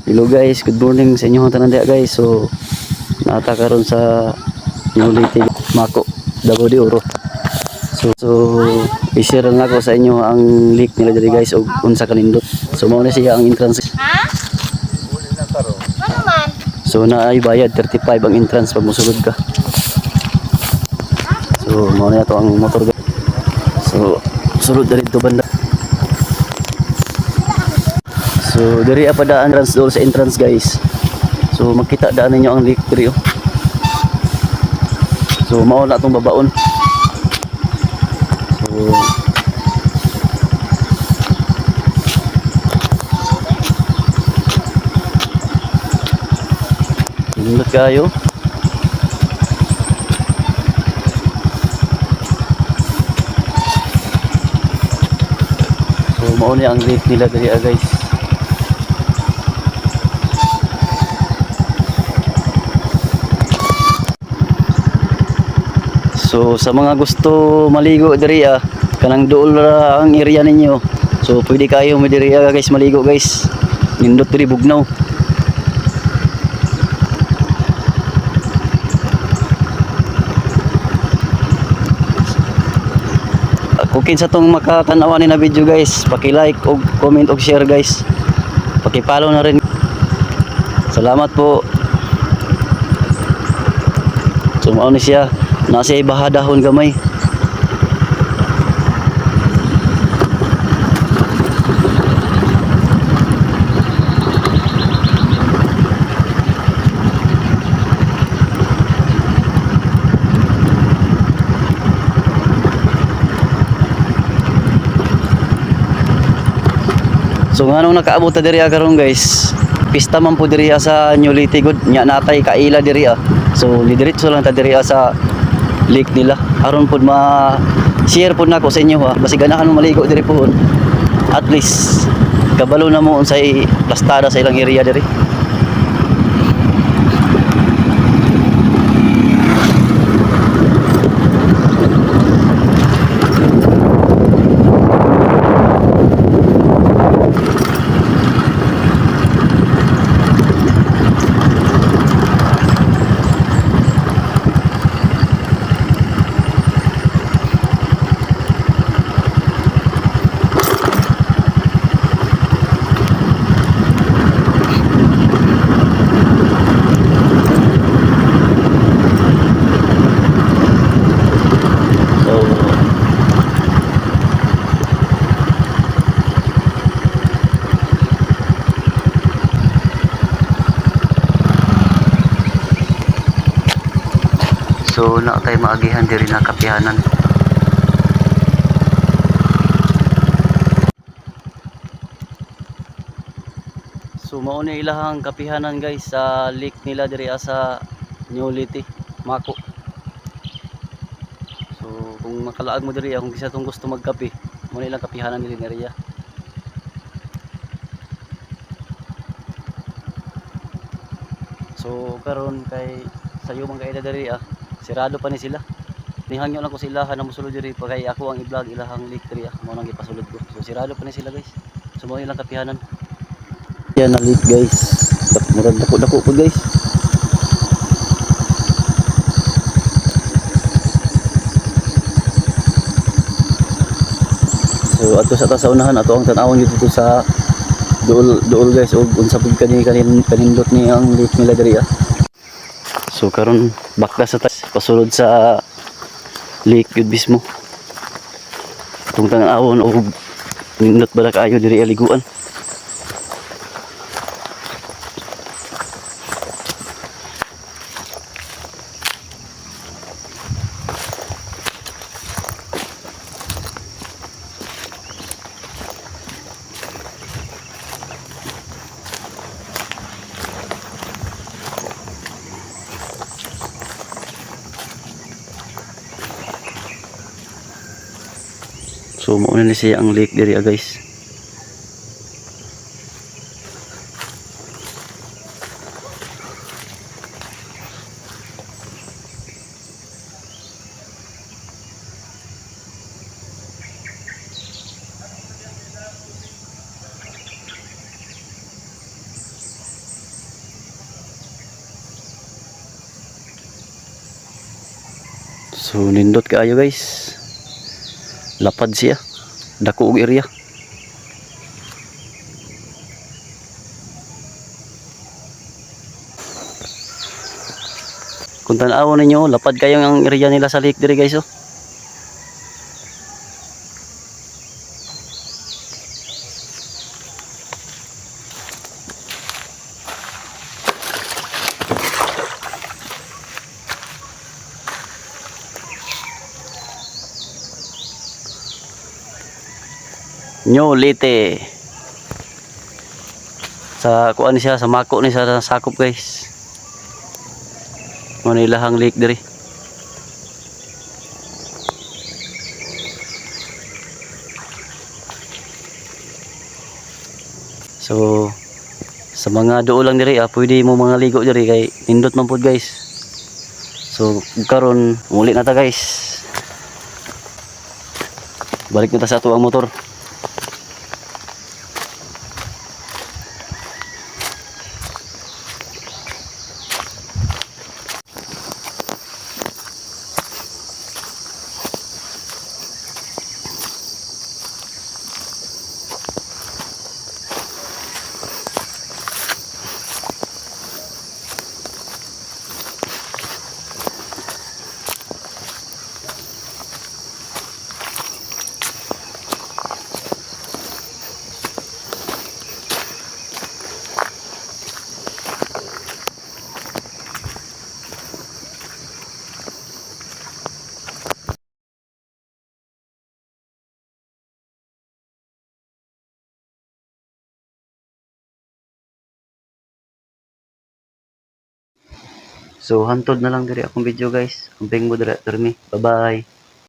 Hello guys, good morning sa inyong tanan diha, guys. So naa ta karon sa New Leyte, Maco, Davao de Oro. So i-share lang ako sa inyo ang lake nila diri, guys, ug unsa kanindot. So mao na siya ang entrance. Ha? Ano man? So naay bayad, 35 ang entrance pag mosulod ka. So mao na to ang motor, guys. So sulod na dito banda. So diri pa daan entrance door sa entrance, guys. So makita daan ninyo ang lake diri, oh. So mao na atong babaon. So nindot kayo. So mao ni ang lake nila diri ah, guys. So sa mga gusto maligo diri ah, kanang duol ra ang area ninyo. So pwede kayo mo diri ah, guys, maligo, guys. Nindot diri, bugnaw. Kung kinsa tong makatanawa ni na video, guys, paki-like og comment og share, guys. Paki-follow na rin. Salamat po. So mao ni siya. Nasa baha dahon gamay. So nganong nakaabot ta diri ah karon, guys? Pista man po diri ah sa New Leyte gud. Nya natay kaila diri ah. So nidiretso lang ta diri ah sa lake nila. Aron pud ma share pud nako sa inyo ha. Basi ganahan mo maligo diri pohon. At least kabalo na mo unsay plastada sa ilang area diri. So na tayo maagihan diri na kapihanan. So mao ni ilahang kapihanan, guys, sa lake nila diri ah, sa New Leyte, Maco. So kung makalaag mo diri ah, kung kinsa tong gusto magkape, mao ni ilang kapihanan diri area. So karon kay sayo man kaila diri ah, sirado pa ni sila. Nihangyo lang ko sila na mosulod diri pa kay ako ang i-vlog ilahang lake diri ah, mao nang gipasulod ko. So sirado pa ni sila, guys. So mao ilang kapihanan. Yan na lake, guys. Murag dako-dako po, guys. So ato sa ta sa unahan, ato ang tan-awon dito sa duol duol, guys, ug unsa pud kani kanin kanindot ni ang lake nila diri ah. So karon baklas sa tas pasulod sa lake yun mismo. Atong tan-awon og nindot ba na kaayo diri aliguan. So mao na ni siya ang lake diri ah, guys. So nindot kaayo, guys. Lapad siya. Dako og area. Kung tan-awon ninyo, lapad kayo ang area nila sa lake diri, guys, oh. New Leyte. Sa kuan siya, sa Mako ni sa sakop, guys. Mo ilahang lake diri. So sa mga duol lang diri ah, pwede mo mga ligo diri kay nindot man pud, guys. So karon muli na ta, guys. Balik na ta sa ato ang motor. So hantod na lang diri akong video, guys. Amping mo diri permi. Bye bye.